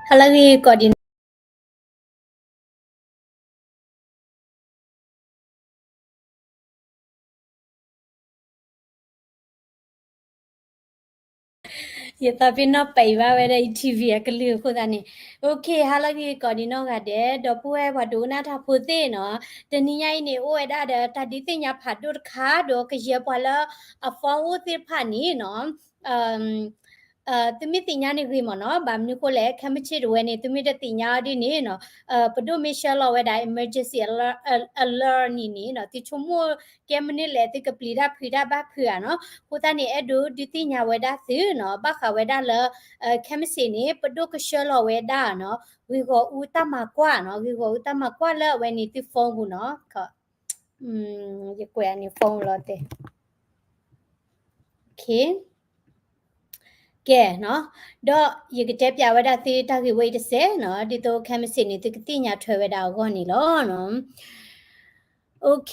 ဟါလၢအဂ့ၤကိးဒံးနီၢ် ယသးပ့ၤနီၣ်ပံးဘၣ်ဝဲဒၣ်အံၤ ထံၣ်ဝံၤအကလုၢ်အဃိသတးန့ၣ်, OK ဟါလၢအဂ့ၤကိးဒံးနီၢ်ဂၤဒဲး ဒီပုၢ်ဝဲၢ်ပှၤဒိကနၣ်တၢ်ဖိသ့ၣ်နီၢ်, တနံၤညါအံၤန့ၣ် အိၣ်ဝဲဒၣ်ဒီးတၢ်ဒုးသ့ၣ်ညါဖးဒိၣ်တခါ ဒီးကယဲၢ်ပှၤလၢအ phone အိၣ်သ့ၣ်တဖၣ်န့ၣ်နီၢ် သုမ့ၢ်သ့ၣ်ညါန့ၣ်ဂ့ၤမ့ၢ်နီၢ်, ဘၣ်မနုၤဃိလဲၣ် ခဲမုၢ်ဆ့ၣ်တဝဲန့ၣ် သုမ့ၢ်တသ့ၣ်ညါအီၤဒ်န့ၣ်နီၢ်, ပဒိၣ်မ့ၢ်ဆှၢလီၤဝဲဒၣ် emergency alert န့ၣ်န့ၣ်နီၢ် သုဆိကမိၣ်ကဲမနုၤလဲၣ် သုကပျံၤတၢ်ဖုးတၢ်ဘၣ်ဖုးဧါနီၢ်, အဃိသတးန့ၣ် အဲၣ်ဒိးဒုးသ့ၣ်ညါဝဲဒၣ်သုနီၢ်, ဘၣ်ဃးဝဲဒၣ်လၢ ခဲမုၢ်ဆ့ၣ်န့ၣ် ပဒိၣ်ကဆှၢလီၤဝဲဒၣ်နီၢ် ဂ့ၢ်ဂီၢ်အူတၢ်မၤကွၢ်နီၢ်, ဂ့ၢ်ဂီၢ်အူတၢ်မၤကွၢ်လၢအဝဲန့ၣ်သု phone ပူၤနီၢ်, ယကွဲးန့ၣ် phone လီၤတဲာ် ကဲနီၢ်, ဒီးယကတဲပၠးဝဲဒၣ်သုတၢ်ဂ့ၢ်ဝဲအံၤတစဲးနီၢ်, ဒ်သိးခဲမုၢ်ဆ့ၣ်န့ၣ် သုကသ့ၣ်ညါထွဲဝဲဒၣ်အဂီၢ်န့ၣ်လီၤ. OK,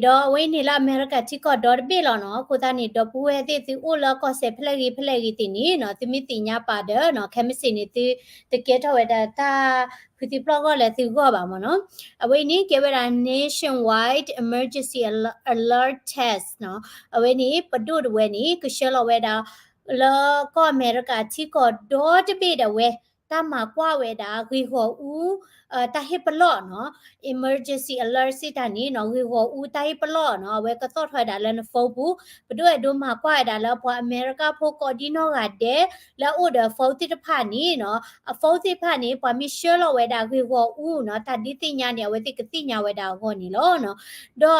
ဒီးအဝဲအံၤန့ၣ်လၢအမဲရကၤထံကီၢ်ဒီတဘ့ၣ်လီၤနီၢ်, အဃိသတးန့ၣ် ဒီပုၢ်ဝဲၢ်သ့ၣ်သုအိၣ်လၢကီၢ်စဲၣ်ဖဲလဲၣ်ဂ့ၤဖဲလဲၣ်ဂ့ၤသ့ၣ်န့ၣ်နီၢ်, သုမ့ၢ်သ့ၣ်ညါပာ်ဒီးနီၢ် ခဲမုၢ်ဆ့ၣ်န့ၣ် သုတကဲထီၣ်ဝဲဒၣ်တၢ်ဖုသံပျီၢ်ဂီၢ်လၢသုဂီၢ်ဘၣ်မ့ၢ်နီၢ်, အဝဲအံၤန့ၣ် ကဲဝဲဒၣ် Nationwide Emergency Alert Test နီၢ်, အဝဲန့ၣ် ပဒိၣ်တဝဲန့ၣ် ကဆှၢလီၤဝဲဒၣ် လၢကီၢ်အမဲရကၤထံကီၢ်ဒီတဘ့ၣ်ဒၣ်ဝဲ တၢ်မၤကွၢ်ဝဲဒၣ်ဂ့ၢ်ဂီၢ်အူ တၢ်ဟ့ၣ်ပလီၢ်နီၢ်, emergency alert စံးတၢ်န့ၣ်နီၢ် ဂ့ၢ်ဂီၢ်အူတၢ်ဟ့ၣ်ပလီၢ်နီၢ်, အဝဲကသီၣ်ထီၣ်ဝဲဒၣ်လၢန phone ပူၤ, ပဒိၣ်အဲၣ်ဒိးမၤကွၢ်ဝဲဒၣ်လၢပှၤအမဲရကၤဖိကိးဒံနီၢ်ဂၤဒဲး လၢအအိၣ်ဒီး phone သ့ၣ်တဖၣ်န့ၣ်နီၢ်, အ phone သ့ၣ်တဖၣ်န့ၣ် ပှၤမ့ၢ်ဆှၢလီၤဝဲဒၣ်ဂ့ၢ်ဂီၢ်အူနီၢ် တၢ်ဒုးသ့ၣ်ညါန့ၣ် အဝဲသ့ၣ်ကသ့ၣ်ညါဝဲဒၣ်အဂီၢ်န့ၣ်လီၤ. ဒီး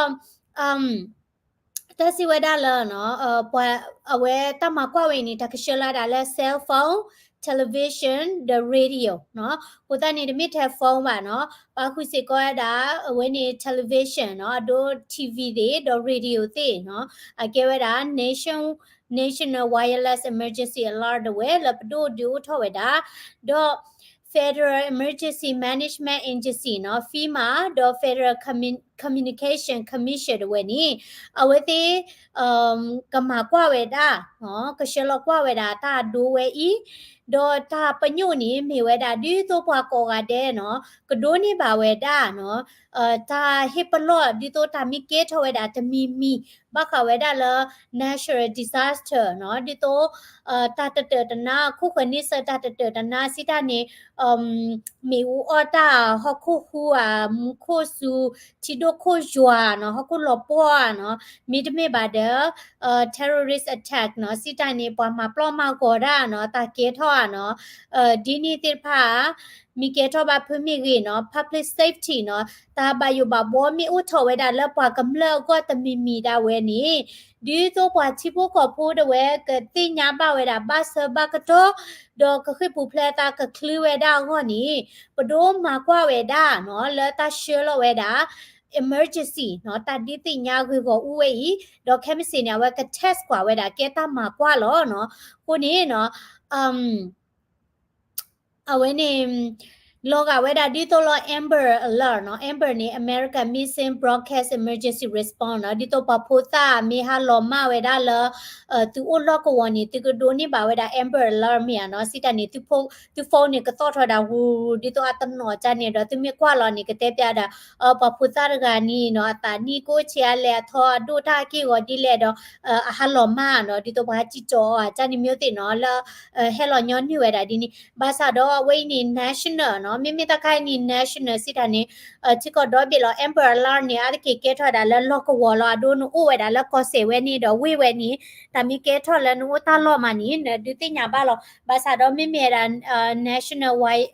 တၢ်စံးဝဲဒၣ်လၢ ပှၤ အဝဲတၢ်မၤကွၢ်ဝဲအံၤန့ၣ် တၢ်ကဆှၢလီၤဝဲဒၣ်လၢ cell phone, television, the radio နီၢ်, အဃိသတးန့ၣ် တမ့ၢ်ထဲ phone ဘၣ်နီၢ်, ပာ်ဃုာ်စ့ၢ်ကီးဝဲဒၣ် အဝဲန့ၣ် television နီၢ်, အဒိ TV သ့ၣ် ဒီး radio သ့ၣ်နီၢ်, အကဲဝဲဒၣ် nation, National Wireless Emergency Alert တဝဲလၢပဒိၣ်ဒုးအိၣ်ထီၣ်ဝဲဒၣ်, ဒီး Federal Emergency Management Agency နီၢ်, FEMA ဒီး Federal Commun-, Communication Commission တဝဲန့ၣ် အဝဲသ့ၣ် ကမၤကွၢ်ဝဲဒၣ် ကဆှၢလီၤကွၢ်ဝဲဒၣ်တၢ်ဒိဝဲအံၤ, ဒီးတၢ်ပညိၣ်န့ၣ် မ့ၢ်ဝဲဒၣ်ဒ်သိးပှၤကိးဂၤဒဲးနီၢ် ကဒိးန့ၢ်ဘၣ်ဝဲဒၣ်နီၢ် တၢ်ဟ့ၣ်ပလီၢ် ဒ်သိးတၢ်မ့ၢ်ကဲထီၣ်ဝဲဒၣ်တမံၤမံၤ ဘၣ်ဃးဝဲဒၣ်လၢ natural disaster နီၢ် ဒ်သိး တၢ်တတၢာ်တနါ ခိၣ်ဃၢၤန့ဆၢၣ်တၢ်တတၢာ်တနါ စံးတၢ်န့ၣ် မ့ၣ်အူအီၣ်တၢ် ဟီၣ်ခိၣ်ဟူးဧါ မူခိၣ်စူၤ ထံဒိၣ်ခိၣ်ယွၤနီၢ် ဟီၣ်ခိၣ်လီၤပှီၢ်ဧါနီၢ် မ့တမ့ၢ်ဘၣ်ဒီး terrorist attack နီၢ် စံးတၢ်န့ၣ် ပှၤမၤပျီၣ်မၤဂီၤတၢ်နီၢ် တၢ်ကဲထီၣ်ဧါနီၢ် ဒ်န့ၣ်သ့ၣ်တဖၣ် မ့ၢ်ကဲထီၣ်ဘၣ်ဖုမ့ၢ်ဂ့ၤနီၢ် public safety နီၢ် တၢ်ဘၣ်ယိၣ်ဘၣ်ဘှီမ့ၢ်အိၣ်ထီၣ်ဝဲဒၣ်လၢပှၤကမျၢၢ်အဂီၢ်တမံၤမံၤဒၣ်ဝဲန့ၣ် ဒ်သိးပှၤထံဖိကီၢ်ဖိဒၣ်ဝဲ ကသ့ၣ်ညါဘၣ်ဝဲဒၣ်ဘၣ်ဆၢဘၣ်ကတီၢ် ဒီးကဃ့ၢ်ပူၤဖျဲးသးကချုးဝဲဒၣ်အဂီၢ်န့ၣ် ပဒိးမၤကွၢ်ဝဲဒၣ်နီၢ် လၢတၢ်ဆှၢလီၤဝဲဒၣ် emergency နီၢ် တၢ်ဒုးသ့ၣ်ညါဂ့ၢ်ဂီၢ်အူဝဲအံၤ ဒီးခဲမုၢ်ဆ့ၣ်န့ၣ် အဝဲက test ကွၢ်ဝဲဒၣ်ကဲတၢ်မၤကွၢ်လီၤနီၢ် အဃိန့ၣ်နီၢ် အဝဲန့ၣ် လီၤဂာ်ဝဲဒၣ်ဒ်သိးလၢ Amber Alert နီၢ် Amber န့ၣ် American Missing Broadcast Emergency Response နီၢ် ဒ်သိးပှၤဖိသၣ်မ့ၢ်ဟးလီၤမၢ်ဝဲဒၣ်လၢ သုအိၣ်လီၢ်ကဝီၤန့ၣ် သုကဒိးန့ၢ်ဘၣ်ဝဲဒၣ် Amber Alert မ့ၢ်ဧါနီၢ် စံးတၢ်န့ၣ် သု phone န့ၣ် ကသီၣ်ထီၣ်ဝဲဒၣ် ဝူ ဒ်သိးအတနီၤကၠါန့ၣ်ဒီး သုမ့ၢ်ကွၢ်လီၤန့ၣ် ကတဲပျးဒၣ် ပှၤဖိသၣ်တဂၤန့ၣ်နီၢ် အသးနံၣ်ကိၣ်ဆံးအါလဲၣ် အထီအဒိၣ်တၢ်က့ၢ်ဂီၤဒ်လဲၣ်ဒီး အဟးလီၤမၢ်နီၢ် ဒ်သိးပှၤဟဲစံၣ်ကၠီၤအီၤ ကၠါန့ၣ် မျိုးသ့ၣ်နီၢ် လၢ ဟဲလီၤညီနုၢ်ဝဲဒၣ်ဒ်န့ၣ် ဘၣ်ဆၣ်ဒီးအဝဲအံၤန့ၣ် national နီၢ် မ့မ့ၢ်တၢ်ခါအံၤန့ၣ် national စံးတၢ်န့ၣ် ထံကီၢ်ဒီဘ့ၣ်လီၤ Amber Alert န့ၣ် အါတက့ၢ်ကဲထီၣ်ဝဲဒၣ်လၢလီၢ်ကဝီၤလီၤ အဒိနအိၣ်ဝဲဒၣ်လၢကီၢ်စဲၣ်ဝဲန့ၣ်ဒီး ဝ့ၢ်ဝဲန့ၣ် တၢ်မ့ၢ်ကဲထီၣ်လၢနအိၣ်တၢ်လီၢ်မးန့ၣ် နဒုးသ့ၣ်ညါဘၣ်လီၤ ဘၣ်ဆၣ်ဒီးမ့မ့ၢ်ဝဲဒၣ် national wide,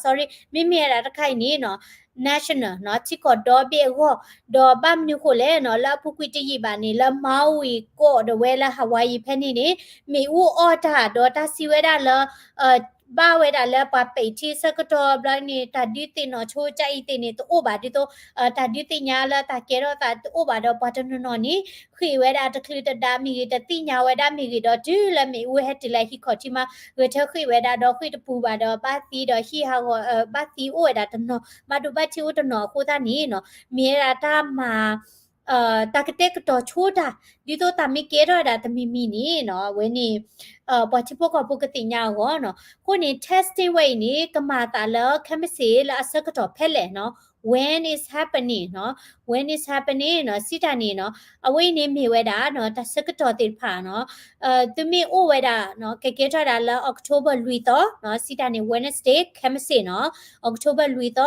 sorry မ့မ့ၢ်ဝဲဒၣ်တခါအံၤန့ၣ်နီၢ် national နီၢ် ထံကီၢ်ဒီဘ့ၣ်အဂီၢ် ဒီးဘၣ်မနုၤဃိလဲၣ်နီၢ် လၢအပူၤကွံာ်တယံာ်ဘၣ်န့ၣ် လၢ Maui ကီၢ်ဒီးဝဲလၢ Hawaii ဖဲန့ၣ်န့ၣ် မ့ၣ်အူအီၣ်တၢ်ဒီးတၢ်စံးဝဲဒၣ်လၢ ဘၣ်ဝဲဒၣ်လၢပှၤပဲာ်ထံဆၢကတီၢ်ဘျီန့ၣ် တၢ်ဒုးသ့ၣ်နီၣ်ဆိကါအံၤသ့ၣ်န့ၣ် တအိၣ်ဘၣ်ဒ်သိး တၢ်ဒုးသ့ၣ်ညါလၢတၢ်ကဲထီၣ်သးတအိၣ်ဘၣ်ဒီးပှၤတနီၤနီၤန့ၣ် ဃ့ၢ်ဝဲဒၣ်တချုးတဒါမ့ၢ်ဂ့ၤ တသ့ၣ်ညါဝဲဒၣ်မ့ၢ်ဂ့ၤဒီးတုၤလၢမ့ၣ်အူဟဲတုၤလၢဟံၣ်ခီၣ်ထံးမး ဂဲၤထၢၣ်ဃ့ၢ်ဝဲဒၣ်ဒီးဃ့ၢ်တပူၤဘၣ်ဒီးဘၣ်သံဒီးဟံၣ်ဟးဂီၤ ဘၣ်သံအိၣ်ဝဲဒၣ်တနီၤ ဘၣ်ဒိဘၣ်ထံးအိၣ်တနီၤအဃိသတးန့ၣ်နီၤ မ့ၢ်ဝဲဒၣ်တၢ်မၤ တၢ်ကတဲာ်ကတီၤဆိတၢ် ဒ်သိးတၢ်မ့ၢ်ကဲထီၣ်ဝဲဒၣ်တမံၤမံၤန့ၣ်နီၤ အဝဲန့ၣ် ပှၤထံဖိကီၢ်ဖိကသ့ၣ်ညါအဂီၢ်နီၤ. အဃိန့ၣ် testing ဝဲအံၤန့ၣ် ကမၤသးလၢခဲမုၢ်ဆ့ၣ်လၢအဆၢကတီၢ်ဖဲလဲၣ်နီၤ when is happening နီၤ when is happening နီၤ စံးတၢ်န့ၣ်နီၤ အဝဲအံၤန့ၣ်မ့ၢ်ဝဲဒၣ်နီၤ တၢ်ဆၢကတီၢ်သ့ၣ်တဖၣ်နီၤ သုမ့ၢ်အိၣ်ဝဲဒၣ်နီၤ ကကဲထီၣ်ဒၣ်လၢ October လွံၢ်သီနီၤ စံးတၢ်န့ၣ် Wednesday ခဲမုၢ်ဆ့ၣ်နီၤ October လွံၢ်သီ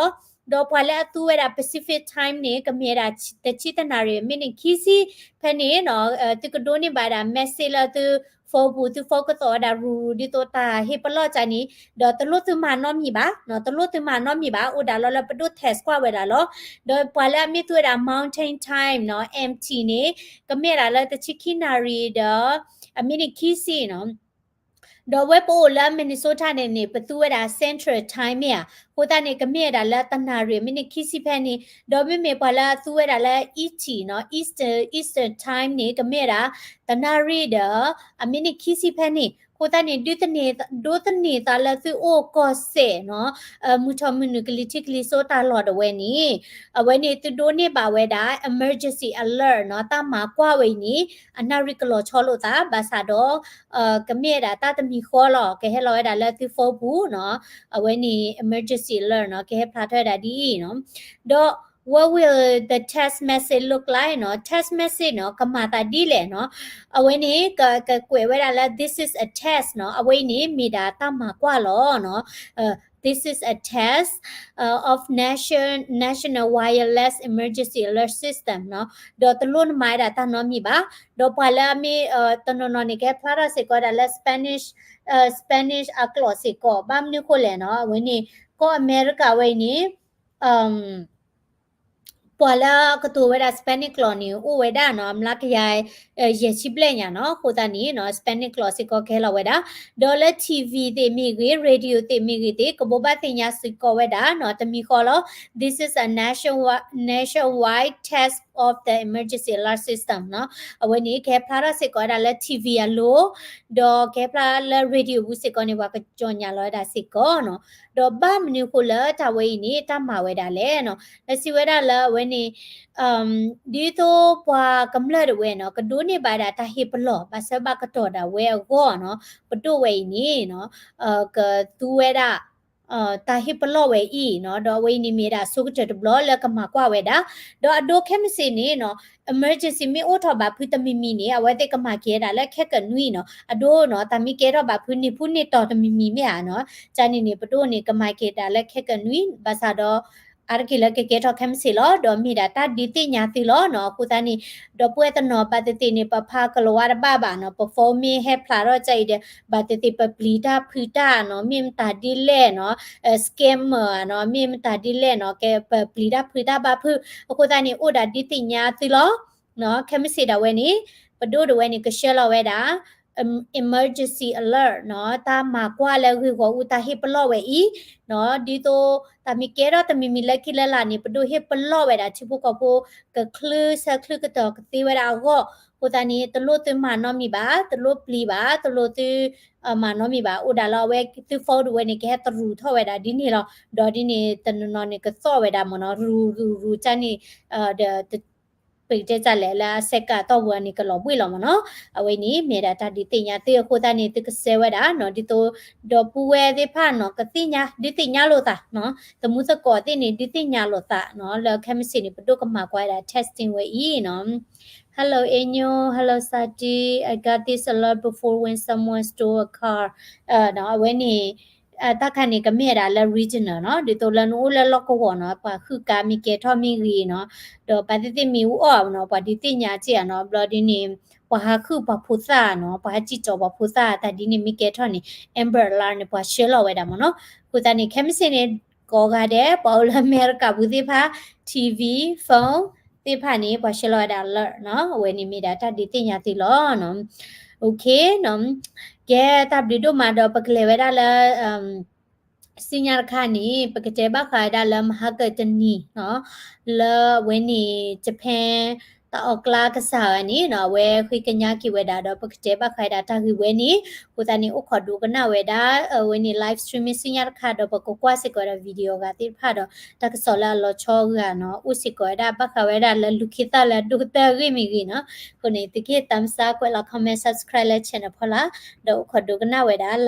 ဒီးပှၤလၢအသူဝဲဒၣ် Pacific Time န့ၣ် ကမ့ၢ်ဝဲဒၣ်တဆံသၢနၣ်ရံၣ် မံးနံးခံဆံ ဖဲန့ၣ်နီၤ သုကဒိးန့ၢ်ဘၣ်ဝဲဒၣ် message လၢသု phone ပူၤ သု phone ကသီၣ်ဝဲဒၣ်ရူၤရူၤ ဒ်သိးတၢ်ဟ့ၣ်ပလီၢ်ကန့ၣ် ဒီးတလိၣ်သုမၤနီတမံၤဘၣ်နီၤ တလိၣ်သုမၤနီတမံၤဘၣ် အိၣ်ဒၣ်လီၤလၢပဒိၣ် test ကွၢ်ဝဲဒၣ်လီၤ. ဒီးပှၤလၢအမ့ၢ်သူဝဲဒၣ် Mountain Time နီၤ M T န့ၣ် ကမ့ၢ်ဒၣ်လၢတဆံခံနၣ်ရံၣ်ဒီး အမံးနံးခံဆံနီၤ ဒီးဝဲပအိၣ်လၢ Minnesota န့ၣ်န့ၣ် ပသူဝဲဒၣ် Central Time မ့ၢ်ဧါ, အဃိသတးန့ၣ် ကမ့ၢ်ဝဲဒၣ်လၢတနၣ်ရံၣ် မံးနံးခံဆံဖဲန့ၣ်, ဒီးမ့မ့ၢ်ပှၤလၢအသူဝဲဒၣ်လၢ E T နီၤ, Eastern, Eastern Time န့ၣ် ကမ့ၢ်ဝဲဒၣ် တနၣ်ရံၣ်ဒီး အမံးနံးခံဆံဖဲန့ၣ်, အဃိသတးန့ၣ် ဒုးသန့ၤ, ဒိးသန့ၤသးလၢသုအိၣ်ကီၢ်စဲၣ်နီၤ, မုၢ်ထီၣ်မုၢ်နုာ်ကလံၤထံးကလံၤစိးတၢ်လီၢ်ဒၣ်ဝဲန့ၣ်, အဝဲန့ၣ်သုဒိးန့ၢ်ဘၣ်ဝဲဒၣ် emergency alert နီၤ, တၢ်မၤကွၢ်ဝဲအံၤန့ၣ် အနၣ်ရံၣ်ကလီၤဆီလိာ်သး, ဘၣ်ဆၣ်ဒီး ကမ့ၢ်ဝဲဒၣ်တၢ်တမံၤဃီလီၤ, ကဟဲလီၤဝဲဒၣ်လၢသု phone ပူၤနီၤ, အဝဲန့ၣ် emergency alert နီၤ, ကဟဲဖျါထီၣ်ဝဲဒၣ်ဒ်အံၤနီၤ, ဒီး what will the text message look like နီၤ, text message နီၤ, ကမၤသးဒ်လဲၣ်နီၤ, အဝဲန့ၣ် ကကွဲးဝဲဒၣ်လၢ this is a test နီၤ, အဝဲအံၤန့ၣ် မ့ၢ်ဒၣ်တၢ်မၤကွၢ်လီၤနီၤ, this is a test of national, national wireless emergency alert system နီၤ, ဒီးတလိၣ်နမၤဝဲဒၣ်တၢ်နီတမံၤဘၣ်, ဒီးပှၤလၢအမ့ၢ် တနီၤနီၤန့ၣ် ကဟဲဖျါထီၣ်စ့ၢ်ကီးဝဲဒၣ်လၢ Spanish, Spanish အကျိာ်စ့ၢ်ကီး, ဘၣ်မနုၤအဃိလဲၣ်နီၤ, အဝဲန့ၣ် ကီၢ်အမဲရကၤဝဲအံၤန့ၣ် ပှၤလၢကတိၤဝဲဒၣ် Spanish ကျိာ်န့ၣ် အိၣ်ဝဲဒၣ်နီၤ, အမျးကယၤ ယဲၢ်ဆံဘျဲၣ်ညါနီၤ, အဃိသတးန့ၣ်နီၤ Spanish ကျိာ်စ့ၢ်ကီးကဟဲလီၤဝဲဒၣ်, ဒီးလၢ T V သ့ၣ်မ့ၢ်ဂ့ၤ, radio သ့ၣ်မ့ၢ်ဂ့ၤသ့ၣ် ကဘိးဘၣ်သ့ၣ်ညါစ့ၢ်ကီးဝဲဒၣ်နီၤ, တမံၤဃီလီၤ, this is a nationwide, nationwide test of the emergency alert system နီၤ, အဝဲန့ၣ် ကဟဲဖျါထီၣ်စ့ၢ်ကီးဝဲဒၣ်လၢ T V အလိၤ, ဒီးကဟဲဖျါလၢ radio ပူၤစ့ၢ်ကီးန့ၣ် ပှၤကကြေညာလီၤဝဲဒၣ်စ့ၢ်ကီးနီၤ, ဒီးဘၣ်မနုၤအဃိလၢတၢ်ဝဲအံၤန့ၣ် တၢ်မၤဝဲဒၣ်လဲၣ်နီၤ, လၢစံးဝဲဒၣ်လၢအဝဲန့ၣ် ဒ်သိးပှၤကမျၢၢ်ဒၣ်ဝဲနီၤ ကဒိးန့ၢ်ဘၣ်ဒၣ်တၢ်ဟ့ၣ်ပလီၢ် ဘၣ်ဆၢဘၣ်ကတီၢ်ဒၣ်ဝဲအဂီၢ်နီၤ, ပဒိၣ်ဝဲအံၤန့ၣ်နီၤ ကသူဝဲဒၣ် တၢ်ဟ့ၣ်ပလီၢ်ဝဲအံၤနီၤ, ဒီးအဝဲအံၤန့ၣ်မ့ၢ်ဒၣ်ဆိကတၢၢ်တဘျီလၢကမၤကွၢ်ဝဲဒၣ်, ဒီးအဒိခဲမုၢ်ဆ့ၣ်န့ၣ်နီၤ emergency မ့ၢ်အိၣ်ထီၣ်ဘၣ်ဖုတမံၤမံၤန့ၣ် အဝဲသ့ၣ်ကမၤက့ၤဝဲဒၣ်လၢခဲကနွံနီၤ, အဒိနီၤ တၢ်မ့ၢ်ကဲထီၣ်ဘၣ်ဖုန့ၣ်ဖုန့ၣ်တီၤတမံၤမံၤမ့ၢ်ဧါနီၤ, ကန့ၣ်န့ၣ် ပဒိၣ်န့ၣ် ကမၤက့ၤဒၣ်လၢခဲကနွံ, ဘၣ်ဆၣ်ဒီး အါတက့ၢ်လၢကကဲထီၣ်ခဲမုၢ်ဆ့ၣ်လီၤ, ဒီးမ့ၢ်ဒၣ်တၢ်ဒုးသ့ၣ်ညါသုလီၤနီၤ, အဃိသတးန့ၣ် ဒီပုၢ်ဝဲၢ်တနီၤဘၣ်သ့ၣ်သ့ၣ်န့ၣ် ပဖးကလီၤဝါတဘၣ်ဘၣ်နီၤ, ပ phone မ့ၢ်ဟဲဖျါထီၣ်ကအံၤဒီး ဘၣ်သ့ၣ်သ့ၣ်ပပျံၤတၢ်ဖုးတၢ်နီၤ, မ့ၢ်မတၤဒ်လဲၣ်နီၤ, scammer နီၤ, မ့ၢ်မတၤဒ်လဲၣ်နီၤ, ကဲပပျံၤတၢ်ဖုးတၢ်ဘၣ်ဖုး, အဃိသတးန့ၣ် အိၣ်ဒၣ်ဒုးသ့ၣ်ညါသုလီၤ. ခဲမုၢ်ဆ့ၣ်ဒၣ်ဝဲန့ၣ် ပဒိၣ်ဒၣ်ဝဲန့ၣ် ကဆှၢလီၤဝဲဒၣ် emergency alert နီၤ, တၢ်မၤကွၢ်လၢဂ့ၢ်ဂီၢ်အူ တၢ်ဟ့ၣ်ပလီၢ်ဝဲအံၤနီၤ, ဒ်သိးတၢ်မ့ၢ်ကဲထီၣ်တမံၤမံၤလၢခံလၢလာ်န့ၣ် ပဒိၣ်ဟ့ၣ်ပလီၢ်ဝဲဒၣ်ထံဖိကီၢ်ဖိ ကချုးဆၢချုးကတီၢ်ကသ့ဝဲဒၣ်အဂီၢ်, အဃိသတးန့ၣ် တလိၣ်သုမၤနီတမံၤဘၣ်, တလိၣ်ပျံၤဘၣ်, တလိၣ်သု မၤနီတမံၤဘၣ်, အိၣ်ဒၣ်လၢအဝဲသု phone ဒၣ်ဝဲန့ၣ် ကဟဲတရူးထီၣ်ဝဲဒၣ်ဒ်န့ၣ်လီၤ. ဒီးဒ်န့ၣ် တနီၤနီၤန့ၣ် ကသီၣ်ဝဲဒၣ်မ့ၢ်နီၤ, ရူၤရူၤရူၤကန့ၣ် ဒီး ပကတဲတၢ်လဲၣ်လၢအစဲးကးတီၢ်ပူၤန့ၣ် ကလီၤဘှံးလီၤမ့ၢ်နီၤ, အဝဲန့ၣ် မ့ၢ်ဒၣ်တၢ်ဒုးသ့ၣ်ညါသု, အဃိသတးန့ၣ် သုကဆှၢဝဲဒၣ်နီၤ, ဒ်သိး ဒီပုၢ်ဝဲၢ်သ့ၣ်တဖၣ်နီၤ ကသ့ၣ်ညါ ဒုးသ့ၣ်ညါလိာ်သးနီၤ, သမူသကိးသ့ၣ်န့ၣ် ဒုးသ့ၣ်ညါလိာ်သးနီၤ, လၢခဲမုၢ်ဆ့ၣ်န့ၣ် ပဒိၣ်ကမၤကွၢ်ဝဲဒၣ် testing ဝဲအံၤနီၤ. Hello Angel, hello Sati, I got this alert before when someone stole a car. အဝဲန့ၣ် တၢ်ခါန့ၣ် ကမ့ၢ်ဝဲဒၣ်လၢ regional နီၤ, ဒ်သိးလၢနအိၣ်လၢလီၢ်ကဝီၤနီၤ, ပှၤဟုၣ်ကါမ့ၢ်ကဲထီၣ်မ့ၢ်ဂ့ၤနီၤ, ဒီးဘၣ်သ့ၣ်သ့ၣ်မ့ၢ်အူအီၣ်နီၤ, ပှၤဒုးသ့ၣ်ညါက့ၤဧါနီၤ, ဘျီဒ်န့ၣ် ပှၤဟးဟုၣ်ပှၤဖိသၣ်နီၤ, ပှၤဟးစံၣ်ကၠီၤပှၤဖိသၣ်, တၢ်ဒ်န့ၣ်မ့ၢ်ကဲထီၣ်န့ၣ် Amber Alert န့ၣ် ပှၤဆှၢလီၤဝဲဒၣ်မ့ၢ်နီၤ, အဃိသတးန့ၣ် ခဲမုၢ်ဆ့ၣ်န့ၣ် ကိးဂၤဒဲး ပှၤအိၣ်လၢအမဲရကၤပူၤသ့ၣ်တဖၣ် T V, phone သ့ၣ်တဖၣ်န့ၣ် ပှၤဆှၢလီၤဝဲဒၣ် alert နီၤ, အဝဲန့ၣ်မ့ၢ်ဒၣ်တၢ်ဒုးသ့ၣ်ညါသုလီၤနီၤ. Okay နီၤ, ကဲတၢ်ဘျုးဒိၣ်မးဒီး ပကလဲၤဝဲဒၣ်လၢ စံညါတခါန့ၣ် ပကတဲဘၣ်ဃးဝဲဒၣ်လၢမဟါကတနံၤနီၤ, လၢအဝဲန့ၣ် Japan တၢ်အီၣ်ကျါကစၢ်ဧါန့ၣ်နီၤ အဝဲဃ့ကညးက့ၤဝဲဒၣ်ဒီး ပကတဲဘၣ်ဃးဝဲဒၣ်တၢ်ဂ့ၢ်ဝဲန့ၣ် အဃိသတးန့ၣ် အိၣ်ခိးဒိကနၣ်ဝဲဒၣ် အဝဲန့ၣ် live streaming ဆူညါတခါဒီး ပကကွၢ်စ့ၢ်ကီးဝဲဒၣ် video ဂၤသ့ၣ်တဖၣ်ဒီး တၢ်ကစီၣ်လၢအလီၤဆီဂၤနီၤ အိၣ်စ့ၢ်ကီးဝဲဒၣ် ဘၣ်ဃးဝဲဒၣ်လၢလူၤခ့သၣ်လၢအဒိၣ်ကတၢၢ်အဂ့ၢ်မ့ၢ်ဂ့ၤနီၤ. အဃိန့ၣ် သုကဟ့ၣ်သးမုၢ်သးခွဲးလီၤ comment subscribe လၢ channel ဖီလာ် ဒီးအိၣ်ခိးဒိကနၣ်ဝဲဒၣ်